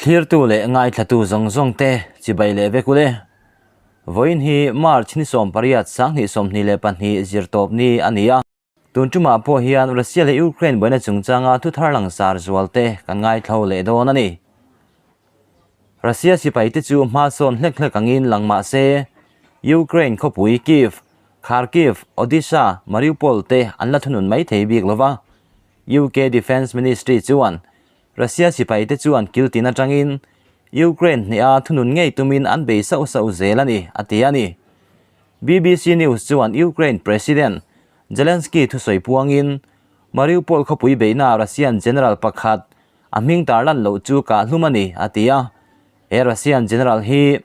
Thlirtu leh ngaithlatu zawng zawng te chibai leh vek ule. Vawiin hi March ni 18 2022 zirtawp ni a ni a. Tun tumah pawh hian Russia leh Ukraine buaina chungchanga thu thar langsar zual te kan ngaithlo leh dawn a ni. Russia sipai te chu hma sawn hlek hlek angin lang mah se, Ukraine khawpui Kyiv, Kharkiv, Odisha, Mariupol te an la thunun mai thei bik lova. UK Defence Ministry chuan Russia sipai te chuan kil tin atangin Ukraine hneha thunun ngei tumin an bei sauh sauh zel a ni, a ti a ni. BBC News chuan Ukraine President Zelensky thusawi puangin Mariupol khawpui beihna Russian general pakhat a hming tarlan loh chu kah hlum a ni, a ti a. He Russian general hi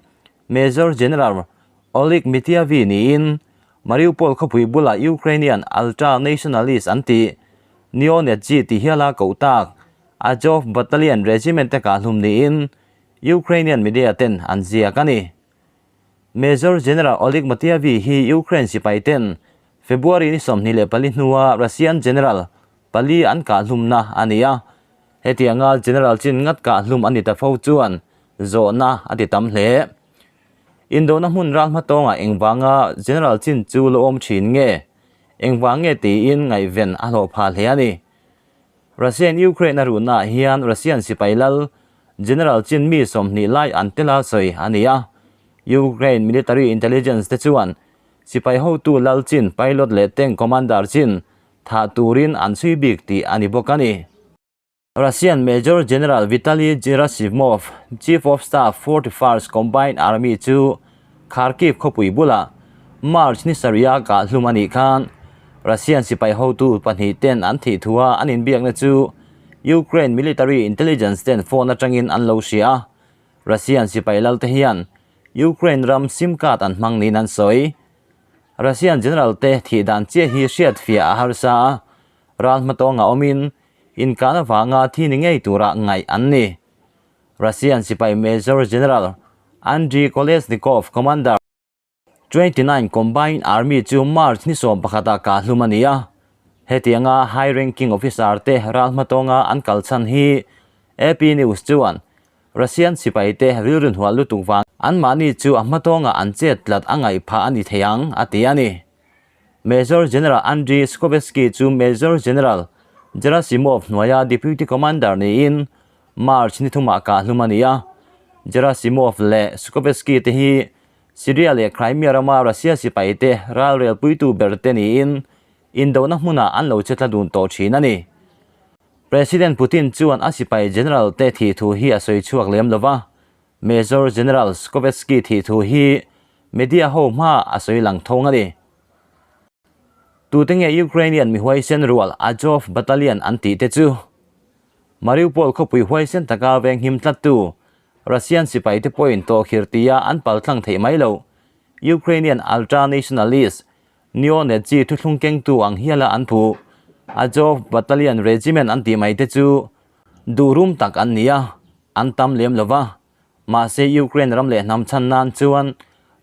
Major General Oleg Mityavi niin Mariupol khawpui bulah Ukrainian ultra-nationalist an tih Neo-Nazi ti hiala koh tak Azov Battalion Regiment te kah hlum niin Ukrainian media ten an ziak a ni. Major General Oleg Matyavi hi Ukraine sipai ten February ni 24 hnua Russian general pali an kah hlumna a ni a. Hetianga general chin ngat kah hlum a ni ta fo chuan zawhna a ti tam hle. Indona hmun ral hmatawngah engvanga General chin chu la awm thin nge? Engvang nge tiin ngaihven a hlawh phah hle a ni. Russian Ukraine a ruhnaah hian Russian sipai lal General chin mi 20 lai an tel a sawi a ni a. Ukraine military intelligence te chuan sipai hotu lal chin pilot leh tank commander chin thah turin an chhui bik tih a ni bawk a ni. Russian Major General Vitaly Gerasimov, Chief of Staff 41st Combined Army chu Kharkiv khawpui bulah March ni sarih-a kah hlum a nih khan Russian sipai hotu pahnih ten an thih thua an inbiakna chu Ukraine military intelligence ten phone atangin an lo hria a. Russian sipai lalte hian Ukraine ram sim card an hmang niin an sawi. Russian general te thih dan chiah hi hriat fiah a harsa a, ral hmatawng a awmin Inkan avanga thi ni ngei tura ngaih an ni. Russian sipai Major General Andriy Kolesnikov, Commander, 29 Combined Army chu March ni 11 ah kah hlum a ni a. Hetianga high ranking officer te ral hmatawnga an kal chhan hi AP News chuan Russian sipai te rilru hnual lutuk vang anmahni chu a hmatawnga an chet tlat a ngaih phah a ni thei ang, a ti a ni. Major General Andriy Skovetsky chu Major General Gerasimov hnuaia Deputy Commander niin March ni thumah kah hlum a ni a. Gerasimov leh Skovetsky te hi Syria leh Crimea rama Russia sipai te ralrel puitu ber te niin indona hmunah an lo che tla dun tawh thin a ni. President Putin chuan a sipai general te thih thu hi a sawi chhuak lem lo va, Major General Skovetsky thih thu hi media ho hma a sawi lang thawng a ni. Tute nge Ukrainian mi huaisen rual Azov Battalion an tih te chu? Mariupol khawpui huaisen taka venghim tlattu Russian sipai te pawhin tawhkhir tia an paltlang theih mai lo. Ukrainian ultra-nationalist neo-Nazi thuthlung kengtu ang hiala an phuh Azov Battalion Regiment an tih mai te chu duhrum tak an ni a. An tam lem lo va, mahse Ukraine ram leh hnam chhan nan chuan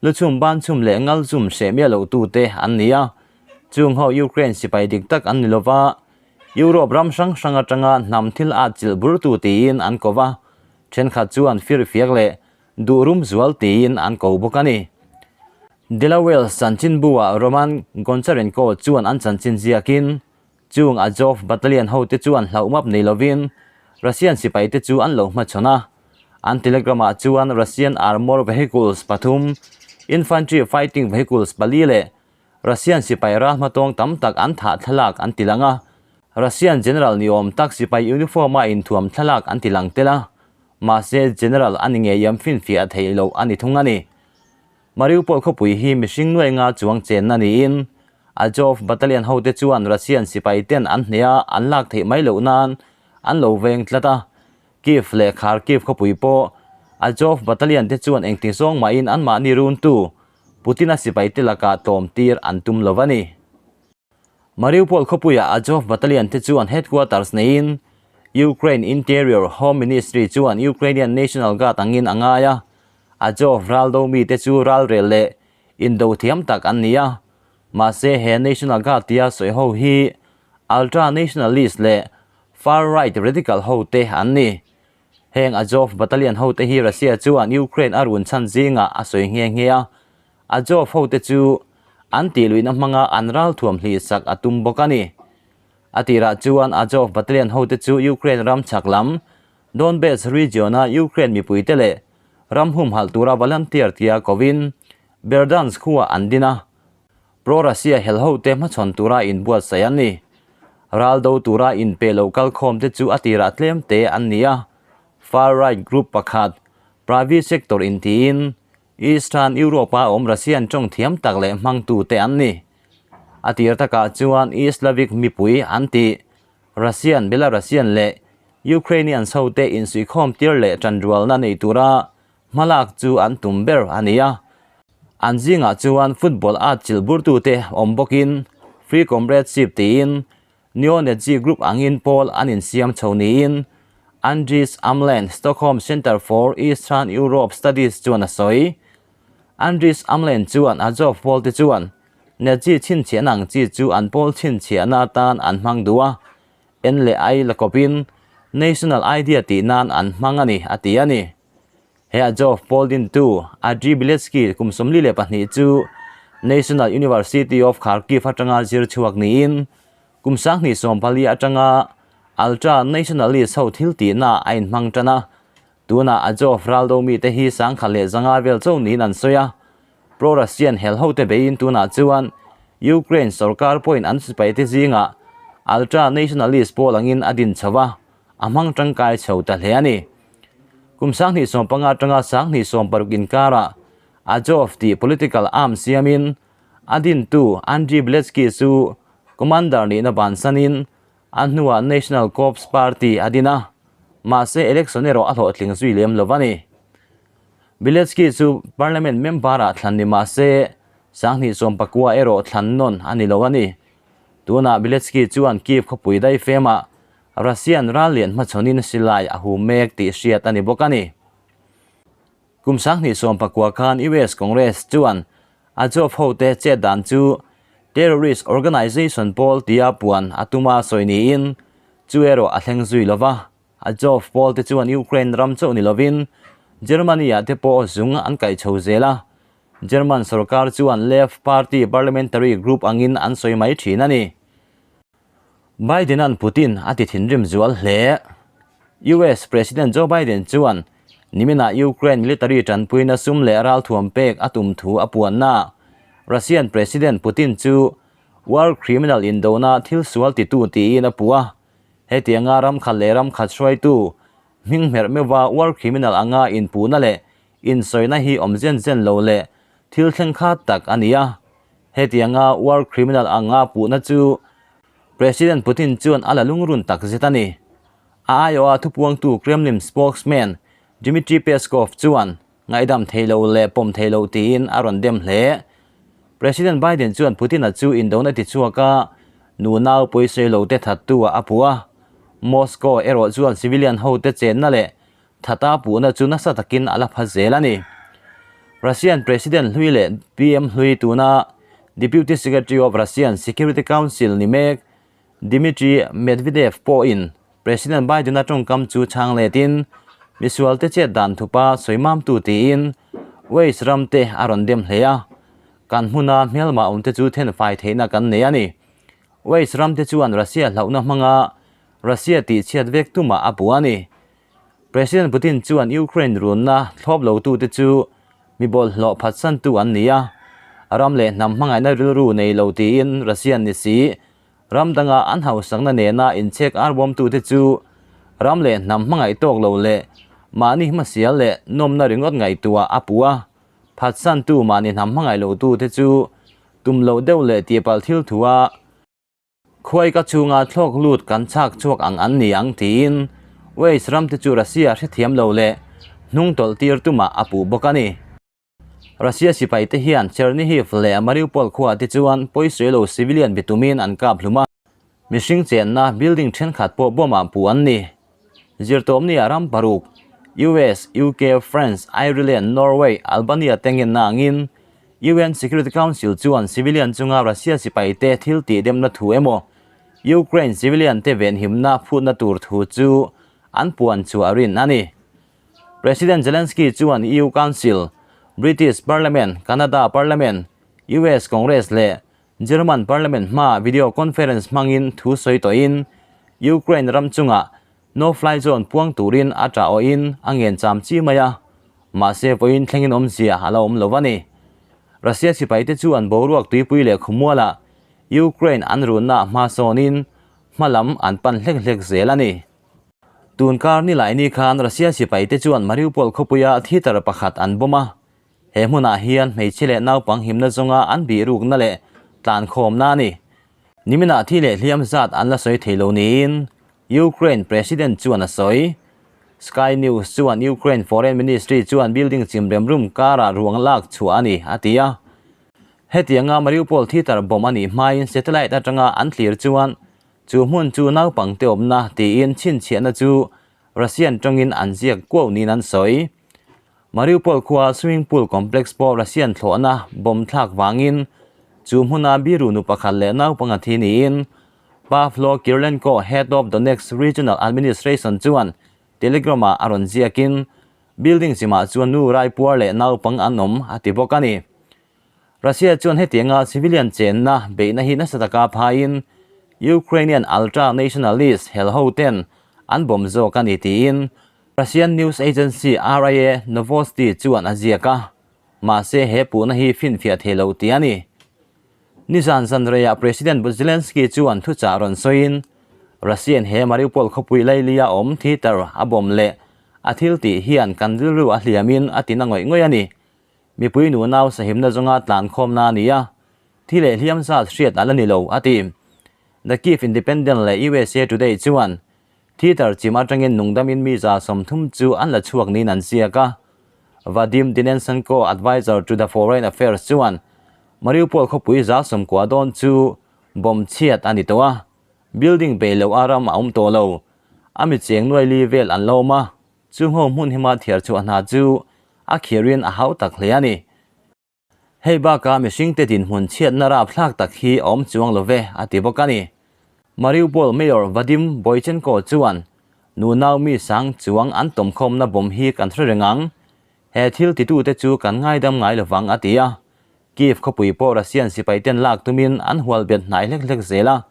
luchhum banchhum leh ngalchum hreh miah loh tute an ni a. Chung ho Ukraine sipai dik tak an ni lo va, Europe ram hrang hrang atanga hnam thil at chilh burtu tiin an ko va, thenkhat chuan firfiak leh duhrum zual tiin an ko bawk a ni. Delaware chanchinbu-ah Roman Goncharenko chuan an chanchin ziakin Chung Azov Battalion hote chuan hlauhmap nei lovin Russian sipaite chu an lo hmachhawn a. An Telegram-ah chuan Russian armour vehicles pathum, infantry fighting vehicles pali leh Russian sipai ral hmatawng tam tak an thah thlalak an ti lang a. Russian general ni awm tak sipai uniform-a inthuam thlalak an ti lang tel a. Mahse, general a ni ngeiam finfiah theih loh a ni thung a ni. Mariupol khawpui hi mihring nuai nga chuang chenna niin Azov Battalion hote chuan Russian sipai ten an hneh a, an lak theih mai loh nan an lo veng tlat a. Kyiv leh Kharkiv khawpui pawh Azov Battalion te chuan engti zawng mahin anmahni runtu Putin-a sipaite lakah tlawm tir an tum lo a ni. Mariupol khawpuiah Azov Battalion te chuan headquarters neiin Ukraine Interior Home Ministry chuan Ukrainian National Guard angin a ngai a, Azov raldo mite chu ralrel leh indo thiam tak an ni a, mahse he National Guard tia sawi ho hi ultra-nationalist leh far-right radical ho te an ni. Heng Azov Battalion hote hi Russia chuan Ukraine a run chhan zingah a sawi nghe nghe a, Azov hote chu an tihluihna hmanga an ralthuam hlihsak a tum bawk a ni. A tirah chuan Azov Battalion hote chu Ukraine ram chhak lam Donbas region-a Ukraine mipuite leh ram humhalh tura volunteer tia kovin Berdansk khuah an din a, Pro-Russia helhote hmachhawn tura inbuatsaih an ni. Ral do tura inpe lo kalkhawmte chu a tirah tlemte an ni a, far-right group pakhat, Pravy Sektor intiin Eastern Europe-a awm Russian tawng thiam tak leh hmangtute an ni. A tir takah chuan East Slavic mipui an tih Russian, Belarusian leh Ukrainians hote insuihkhawm tir leh tanrualna nei tura hmalak chu an tum ber a ni a. An zingah chuan football at chilh burtute awm bawkin Free Comradeship tiin Neo-Nazi group angin pawl an insiam chho niin Andries Amlen, Stockholm Centre for Eastern Europe Studies chuan a sawi. Andries Amlen chuan Azov pawlte chuan Nazi chhinchhiahna ang chi chu an pawl chhinchhiahna atan an hmang duh a, N leh I la kawpin National Idea tih nan an hmang a ni, a ti a ni. He Azov pawl dintu Andriy Biletsky kum 42 chu National University of Kharkiv atanga zir chhuak niin kum 2014 atanga ultra nationalist ho thil tihna a inhmang tan a. Tunah Azov raldo mite hi 1,500 vel chauh niin an sawi a. Pro-Russian hel hote beiin tunah chuan Ukraine sorkar pawhin an sipaite zingah ultra nationalist pawl angin a din chho a, a hmang tangkai chho ta hle a ni. Kum 2015 atanga 2016 inkarah Azov tih political arm siamin a dintu Andriy Biletsky chu commander nihna bansanin a hnuah National Corps Party a din a, mahse election erawh a hlawhtling zui lem lo a ni. Biletsky chu parliament member-ah thlan ni mah se 2019 erawh thlan nawn a ni lo a ni. Tunah Biletsky chuan Kyiv khawpui daifemah Russian ral lian hmachhawnin silai a hum mek tih hriat a ni bawk a ni. Kum 2019 khan US Congress chuan Azov hote chet dan chu terrorist organization pawl tia puan a tuma sawi niin chu erawh a thleng zui lo va. Azov pawl te chuan Ukraine ram chauh ni lovin Germany-ah te pawh zung an kaih chho zel a. German sorkar chuan Left Party parliamentary group angin an sawi mai thin a ni. Biden-a'n Putin a ti thinrim zual hle. US President Joe Biden chuan niminah Ukraine military tanpuina sum leh ralthuam pek a tum thu a puanna Russian President Putin chu war criminal indona thil sual titu tiin a puh a. Hetianga ram khat leh ram khat hruaitu hming hmerh meuha war criminal anga inpuhna leh insawina hi awm zen zen lo leh thil thleng khat tak a ni a. Hetianga war criminal anga puhna chu President Putin chuan a la lungrun tak zet a ni. A aiawha thupuangtu Kremlin spokesman Dmitry Peskov chuan ngaihdam thei lo leh pawm thei lo tiin a rawn dem hle. President Biden chuan Putin-a chu indona tichhuak a, nunau pawisawi lote thattu-ah a puh a. Moscow erawh chuan civilian hote chenna leh Thata puhna chu nasa takin a la pha zel a ni. Russian President hlui leh PM hlui tuna Deputy Secretary of Russian Security Council ni mek Dmitry Medvedev pawhin President Biden-a tawngkam chu chhang letin misualte chet dan thupa sawi mamtu tiin West ramte a rawn dem hle a, kan hmuna hmelma awmte chu thenfai theihna kan nei a ni. West ramte chuan Russia hlauhna hmanga Russia tihchhiat vek tumah a puh a ni. President Putin chuan Ukraine runna thlawp lotute chu mi bawlhhlawh phatsantu an ni a, ram leh hnam hmangaihna rilru nei lo tiin Russian ni si, ram danga an hausakna nena inchhek arbawmtute chu ram leh hnam hmangaih tawk lo leh mahni hmasial leh nawmna ringawt ngaihtuah a puh a, phatsantu mahni hnam hmangaih lotute chu tum loh deuh leh tihpalh thil thu a. Khuai ka chhunga thlawk lut kan chhak chhuak ang an ni ang tiin Wales ramte chu Russia hrethiam lo leh hnung tawlh tir tumah a puh bawk a ni. Russia sipaite hian Chernihiv leh Mariupol khuaah te chuan pawisawi lo civilian bitumin an kap hlum a, mihring chenna building thenkhat pawh bomb-ah puh an ni. Zirtawpnia ram paruk, US, UK, France, Ireland, Norway, Albania te ngenna angin UN Security Council chuan civilian chunga Russia sipaite thil tih demna thu emaw Ukraine civilian te venhimna phutna tur thu chu an puan chhuah rin a ni. President Zelensky chuan EU Council, British Parliament, Canada Parliament, US Congress leh German Parliament hmaa video conference hmangin thu sawi tawhin Ukraine ram chungah no-fly zone puang turin a ṭah awhin a ngen cham chi mai a, mahse vawiin thlengin awmzia a la awm lo a ni. Russia sipaite chu an boruak tuipui leh khawmualah Ukraine an runna hma sawnin hma lam an pan hlek hlek zel a ni. Tun kar ni laini khan Russia sipaite chuan Mariupol khawpuia theatre pakhat an bomb a, He hmunah hian hmeichhia leh naupang himna zawnga an bihrukna leh tlankhawmna a ni. Niminah thi leh hliam zat an la sawi thei lo niin Ukraine President chuan a sawi. Sky News chuan Ukraine Foreign Ministry chuan building chim rem rum karah ruang lak chhuah a ni, a ti a. Hetianga Mariupol theatre bomb a nih hmain satellite atanga an thlir chuan chu hmun chu naupang te awmna tiin chhinchhiahna chu Russian tawngin an ziak kuau niin an sawi. Mariupol khua swimming pool complex pawh Russian thlawhna bomb thlak vangin chu hmuna biru nu pakhat leh naupang a thi niin Pavlo Kyrylenko, head of Donetsk Regional Administration chuan Telegram-ah a rawn ziakin building chimah chuan nu raipuar leh naupang an awm a ti bawk a ni. Russia chuan hetianga civilian chenna beihna hi nasa taka phaiin Ukrainian ultra-nationalist helho ten an bomb zawk a ni tiin Russian news agency RIA Novosti chuan a ziak a, mahse he puhna hi finfiah thei lo tih a ni. Nizan zanreiah President Zelensky chuan thuchah rawn sawiin Russian he Mariupol khawpui lailia awm theatre a bomb leh a thil tih hian kan rilru a hliamin a tina ngawih ngawih a ni. Mipui nunau sahimna zawnga tlankhawmna a ni a, thi leh hliam zat hriat a la ni lo, a ti. The Kyiv Independent leh USA Today chuan theatre chim atangin nungdamin mi 30 chu an la chhuak niin an ziak a. Vadim Denissenko, adviser to the foreign affairs chuan Mariupol khawpui 90 dawn chu bomb chhiat a ni tawh a, building bei loh a ram a awm tawh lo. A mi cheng nuai li vel an la awm a. Chu ngho hmun hima thiar chhuah hna chu a khirin a hau tak hle a ni. Hei bakah mihringte dinhmun chhiatna rapthlak tak hi a awm chuang lo ve, a ti bawk a ni. Mariupol Mayor Vadim Boychenko chuan, Nunau mi sang chuang an tawmkhawmna bomb hi kan hre reng ang. He thil titute chu kan ngaidam ngai lovang, a ti a. Kyiv khawpui pawh Russian sipaiten lak tumin an hual bet hnai hlek hlek zel a.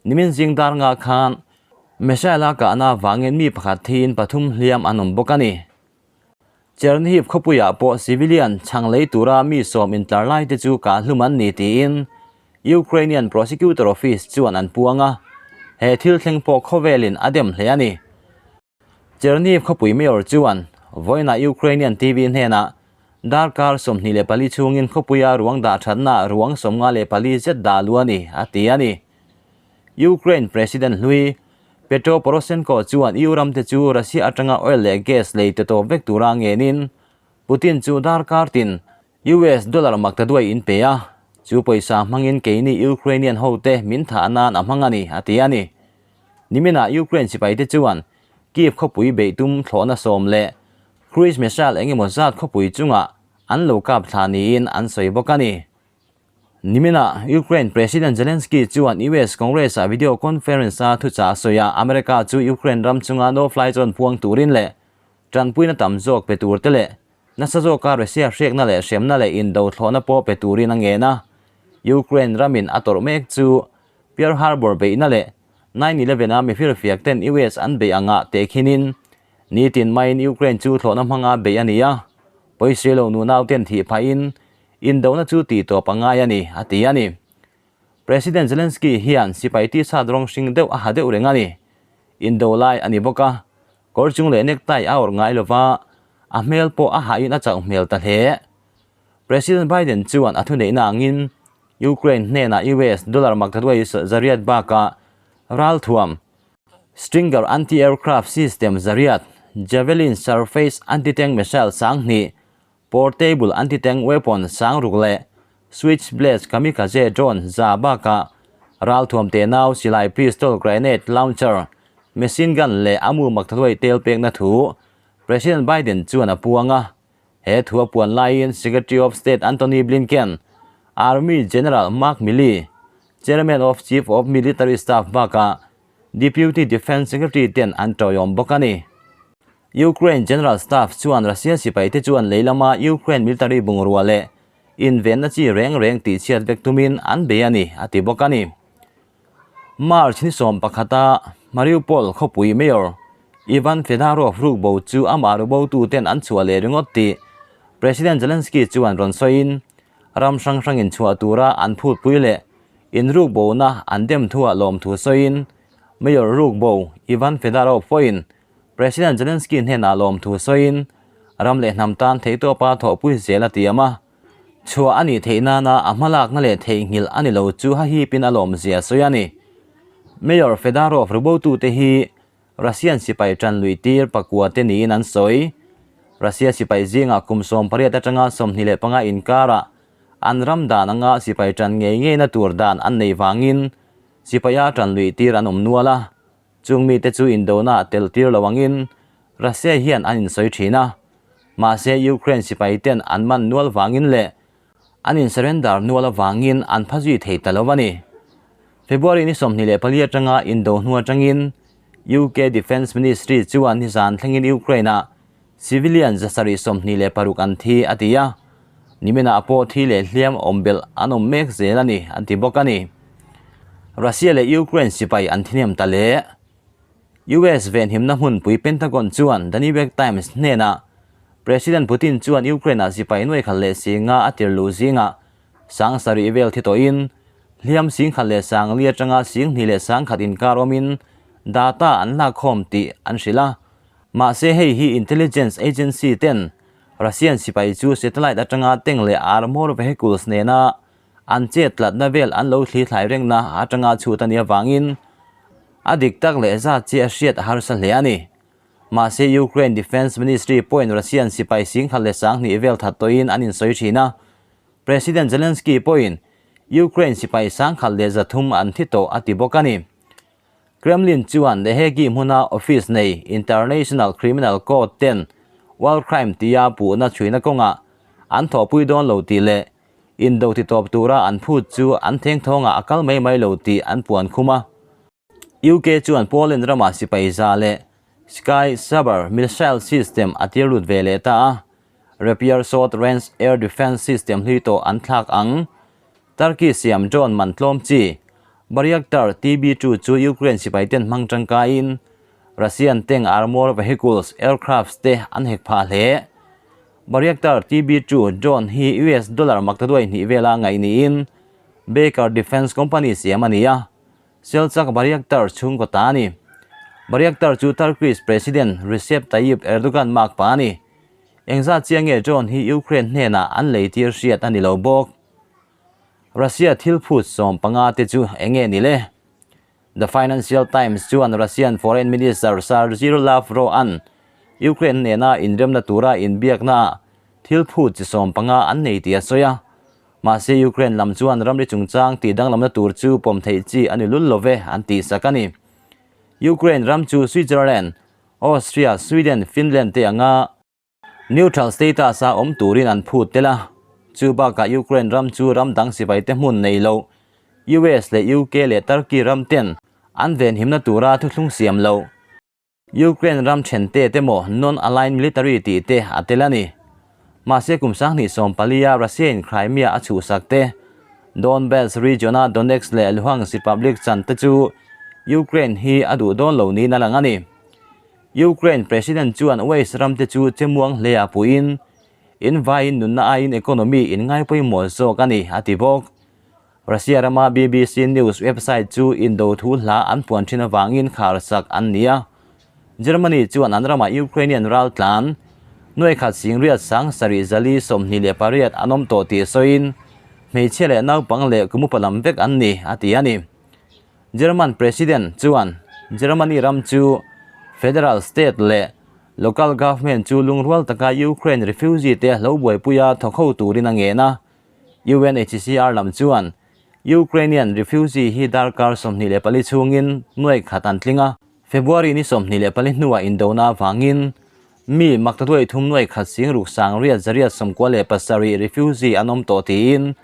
Nimin zing dar nga khan Missile a kahna avangin mi pakhat thiin pathum hliam an awm bawk a ni. Chernihiv khawpuiah pawh civilian chhang lei tura mi sawm intlar lai te chu kah hlum an ni tiin Ukrainian Prosecutor Office chuan an puang a, he thil thleng pawh khawvelin a dem hle a ni. Chernihiv khawpui mayor chuan vawiinah Ukrainian TV hnenah darkar 24 chhungin khawpuia ruang dah thatna ruang 54 zet dah lu a ni, a ti a ni. Ukraine President hlui Petro Poroshenko chuan EU ramte chu Russia atanga oil leh gas lei te tawp vek tura ngenin Putin chu darkar tin US dollar mak ta duai in pe a, chu pawisa hmangin keini Ukrainian hote min thah nan a hmang a ni, a ti a ni. Niminah Ukraine sipaite chuan Kyiv khawpui beih tum thlawhna sawm leh cruise missile eng emaw zat khawpui chungah an lo kap thla niin an sawi bawk a ni. Niminah Ukraine President Zelensky chuan US Congress-ah video conference-a thuchah a sawi a, America chu Ukraine ram chunga no-fly zone puang turin leh tanpuina tam zawk pe tur te leh nasa zawka Russia hriakna leh hremna leh indo thlawhna pawh pe turin a ngen a. Ukraine ramin a tawrh mek chu Pearl Harbor beihna leh 9/11 a mifirfiak ten US an beih angah tehkhinin nitin maiin Ukraine chu thlawhna hmanga beih a ni a, pawisa lo nunau ten thih phahin indona chu tih tawp a ngai a ni, a ti a ni. President Zelensky hian sipai t-shirt rawng hring deuh a ha deuh reng a ni. Indo lai a ni bawk a, kawr chung leh necktie a awrh ngai lova, a hmel pawh a hahin a chauh hmel ta hle. President Biden chuan a thuneihna angin Ukraine hnenah US dollar maktaduai zariat bakah ralthuam, Stinger anti-aircraft system zariat, Javelin surface anti-tank missile 2000, Portable anti-tank weapon 6000 leh Switchblade kamikaze drone 100 bakah ralthuam tenau silai pistol grenade launcher, machine gun leh a mu maktaduai tel pekna thu President Biden chuan a puang a. He thu a puan laiin Secretary of State Antony Blinken, Army General Mark Milley, Chairman of Chief of Military Staff bakah Deputy Defence Secretary ten an tawiawm bawk a ni. Ukraine General Staff chuan Russia sipaite chuan lei lama Ukraine military bungrua leh invenna chi reng reng tihchhiat vek tumin an bei a ni, a ti bawk a ni. March ni 11 a Mariupol khawpui Mayor Ivan Fedorov rukbo chu amah rubotuten an chhuah leh ringawt tih President Zelensky chuan rawn sawiin ram hrang hrangin chhuah tura an phutpui leh inrukbona an dem thuah lawmthu sawiin Mayor rukbo Ivan Fedorov pawhin President Zelensky hnenah lawmthu sawiin ram leh hnam tan theihtawpa thawhpui zel a tiam a, chhuah a nih theih nana a hmalakna leh theihnghilh a ni lo chu hahipin a lawmzia sawi a ni. Mayor Fedorov rubotute hi Russian sipai tan lui tir pakua te niin an sawi. Russia sipai zingah kum 18 atanga 25 inkarah an ram dan anga sipai tan ngei ngeina tur dan an nei vangin sipaia tan lui tir an awm nual a. Chung mite chu indona tel tir lo angin Russia hian an insawi thin a, mahse Ukraine sipai ten an man nual vangin leh an in surrender nual avangin an pha zui thei ta lo a ni. February ni 24 atanga indo hnu atangin UK Defence Ministry chuan nizan thlengin Ukraine-ah civilian 726 an thi a ti a, niminah pawh thi leh hliam awm belh an awm mek zel a ni an ti bawk a ni. Russia leh Ukraine sipai an thihnem ta le. US venhimna hmunpui Pentagon chuan The New York Times hnenah President Putin chuan Ukraine-ah sipai nuaikhat leh singa a tir luh zingah 7000 vel thi tawhin hliam 1400 atanga 2100 inkar awmin data an lakkhawm tih an hrilh a. Mahse hei hi intelligence agency ten Russian sipai chu satellite atanga tank leh armour vehicles nena an chet tlatna vel an lo thli thlai rengna atanga chhut a nih avangin a dik tak leh zat chi a hriat a harsa hle a ni. Mahse Ukraine Defence Ministry pawhin Russian sipai 10,200 vel that tawhin an insawi thin a, President Zelensky pawhin Ukraine sipai 1,300 an thi tawh a ti bawk a ni. Kremlin chuan The Hague hmuna office nei International Criminal Court ten war crime tia puhna chhuina kawngah an thawhpui dawn lo tih leh indo ti tawp tura an phut chu an thengthawngah a kal mai mai lo tih an puan khum a. UK chuan Poland ramah sipai za leh Sky Sabre missile system a tir lut ve leh ta a, Rapier Short Range Air Defence System hlui tawh an thlak ang. Turkey siam drone man tlawm chi Bayraktar TB2 chu Ukraine sipai ten hmang tangkaiin Russian tank armour vehicles aircrafts te an hek phah hle. Bayraktar TB2 drone hi US dollar maktaduai hnih vela ngaih niin Baykar Defence Company siam a ni a, Selçuk Bayraktar chhungkaw ta a ni. Bayraktar chu Turkish President Recep Tayyip Erdogan mak pa a ni. Engzat chiang nge drone hi Ukraine hnenah an lei tir hriat a ni lo bawk. Russia thil phut 15 te chu enge ni le? The Financial Times chuan Russian Foreign Minister Sergei Lavrov an Ukraine hnena inremna tura inbiakna thil phut chi 15 an nei tih a sawi a. Mahse Ukraine lam chuan ramri chungchang tih danglamna tur chu pawm theih chi a ni lul lo ve an tih sak a ni. Ukraine ram chu Switzerland, Austria, Sweden, Finland te anga Neutral status a awm turin an phut tel a, chu bakah Ukraine ram chu ram dang sipai te hmun nei lo, US leh UK leh Turkey ram ten an venhimna tura thuthlung siam lo. Ukraine ram then te te maw non-aligned military tih te a tel a ni. Mahse kum 2014 a Russia in Crimea a chhuhsak te, Donbas region a Donetsk leh Luhansk Republic chan te chu Ukraine hi a duh dawn lo niin a lang a ni. Ukraine President chuan West ram te chu chemuang hle a puiin, in vaiin nunna aiin economy in ngai pawimawh zawk a ni, a ti bawk. Russia rama BBC News website chu indo thu hla an puan thin avangin khar sak an ni a. Germany chuan an ramah Ukrainian ral tlan 1,874 an awm tawh tih sawiin, hmeichhia leh naupang leh kum upa lam vek an ni, a ti a ni. German President chuan Germany ram chu federal state leh local government chu lungrual taka Ukraine refugee te lo buaipuia thawk ho turin a ngen a. UNHCR lam chuan Ukrainian refugee hi darkar 24 chhungin nuai khat an tling a. February ni 24 hnuah indona avangin mi maktaduai thum nuai khat sing ruk sang riat zariat 97 refugee an awm tawh tiin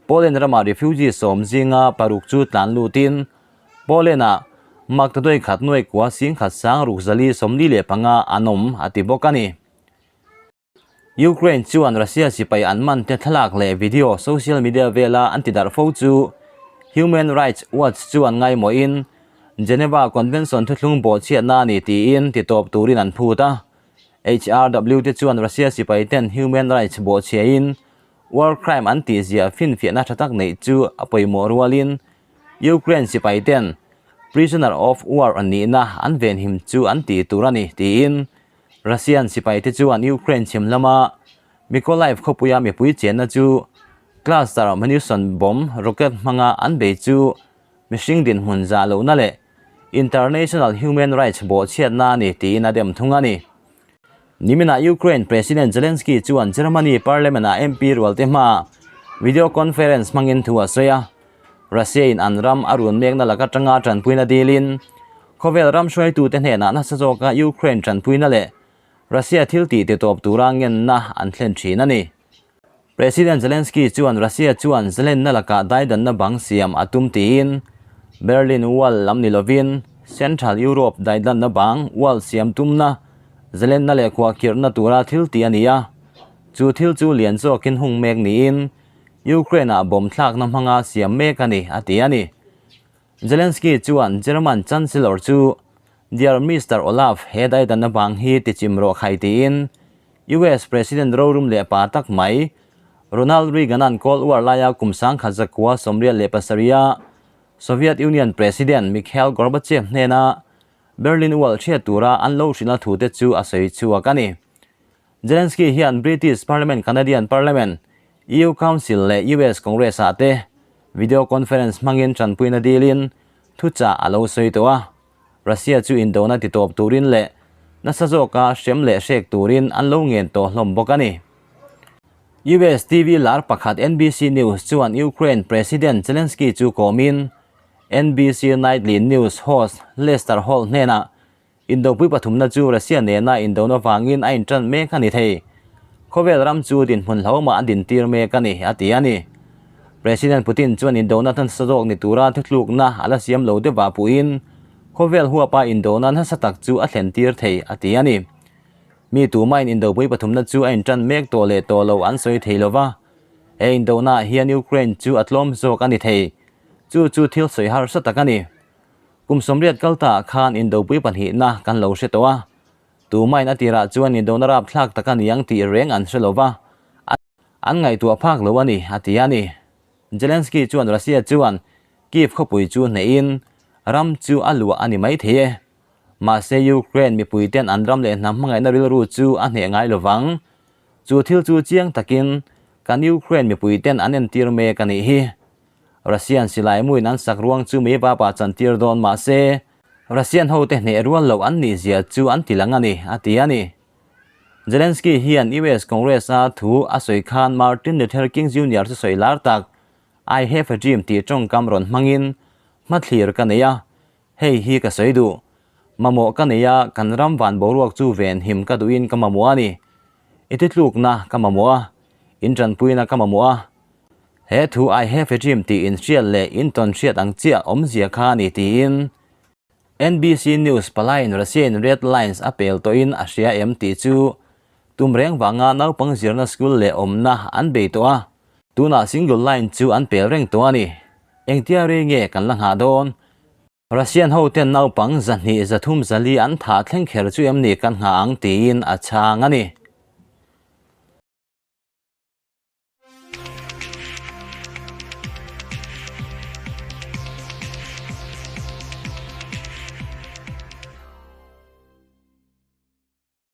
Poland ramah refugee sawm zinga paruk chu tlan lutin Poland-ah Maktaduai khat nuai kua 10,000 645 an awm a ti bawk a ni. Ukraine chuan Russia sipai an man te thlalak leh video social media vela an ti darh fo chu Human Rights Watch chuan ngaimawhin Geneva Convention thuthlung bawhchhiatna a ni tiin titawp turin an phut a. HRW te chuan Russia sipai ten human rights bawhchhiahin war crime an tihzia finfiahna tha tak neih chu a pawimawh rualin Ukraine sipai ten prisoner of war nihna an venhim chu an tih tur a ni tiin Russian sipaite chuan Ukraine chhim lama Mykolaiv khawpuia mipui chenna chu cluster munition bomb rocket hmanga an bei chu mihring dinhmun zah lohna leh international human rights bawhchhiatna a ni tiin a dem thung a ni. Niminah Ukraine President Zelensky chuan Germany Parliament-ah MP rualte hmaah video conference hmangin thu a sawi a. Russia-in an ram a run mekna lak atanga tanpuina dilin khawvel ram hruaitute hnenah nasa zawka Ukraine tanpuina leh Russia thil tih titawp tura ngenna an thlen thin a ni. President Zelensky chuan Russia chuan zalenna lakah daidanna bang siam a tum tiin Berlin Wall lam ni lovin Central Europe daidanna bang wall siam tumna zalenna leh khuahkhirhna tura thil tih a ni a, chu thil chu lian zawkin hung mek niin Ukraine-ah bomb thlakna hmanga siam mek a ni, a ti a ni. Zelensky chuan German Chancellor chu Dear Mister Olaf, he daidanna bang hi tichim rawh khai tiin US President rorum leh pa tak mai Ronald Reagan-a'n Cold War laia kum 1987-a Soviet Union President Mikhail Gorbachev hnena Berlin Wall chhiat tura an lo hrilhna thute chu a sawi chhuak a ni. Zelensky hian British Parliament, Canadian Parliament, EU Council leh US Congress ah te video conference hmangin tanpuina dilin thuchah a lo sawi tawh a. Russia chu indona titawp turin leh nasa zawka hrem leh hrek turin an lo ngen tawh hlawm bawk a ni. US TV lar pakhat NBC News chuan Ukraine President Zelensky chu kawmin NBC Nightly News host Lester Holt hnenah Indopui pathumna chu Russia nena indona vangin a inṭan mek a ni thei. Khawvel ram chu dinhmun hlauhmah a dintir mek a ni, a ti a ni. President Putin chuan indona nasa zawk ni tura thutlukna a la siam lo deuh ah puhin khawvel huapa indona nasa tak chu a thlentir thei, a ti a ni. Mi tumain indopui pathumna chu a inṭan mek tawh leh tawh lo an sawi thei lo va, he indona ah hian Ukraine chu a tlawm zawk a ni thei. Chu chu thil sawi harsa tak a ni. Kum 80 kal ta ah khan indopui pahnihna kan lo hre tawh a, tumain a tirah chuan indona rapthlak tak a ni ang tih reng an hre lo va, an ngaihtuah phak lo a ni, a ti a ni. Zelensky chuan Russia chuan Kyiv khawpui chu hnehin ram chu a luah a ni maithei e. Mahse Ukraine mipuiten an ram leh hnam hmangaihna rilru chu a hneh ngai lo vang. Chu thil chu chiang takin kan Ukraine mipuiten an entir mek a nih hi. Russian silai muin an sak ruang chu mei vapa chantir dawn mah se, Russian hote hneh rual loh an nih zia chu an ti lang a ni, a ti a ni. Zelensky hian US Congress-a thu a sawi khan Martin Luther King Junior chu sawi lar tak, I have a dream tih tawngkam rawn hmangin hmathlir ka nei a, hei hi ka sawi duh. Mamawh ka nei a, kan ram van boruak chu venhim ka duhin ka mamawh a ni. I titlukna ka mamawh a, intanpuina ka mamawh a. He thu I have a dream tih inhriat leh intawn hriat ang chiah awmzia kha a ni tiin NBC News palaiin Russia-in red lines a pel tawhin a hria em tih chu tum reng vanga naupang zirna school leh awmna an bei tawh a, tunah single line chu an pel reng tawh a ni. Engtia rei nge kan la nghah dawn? Russian hoten naupang 200 304 an thah thleng kher chu em ni kan nghah ang tiin a chhang a ni.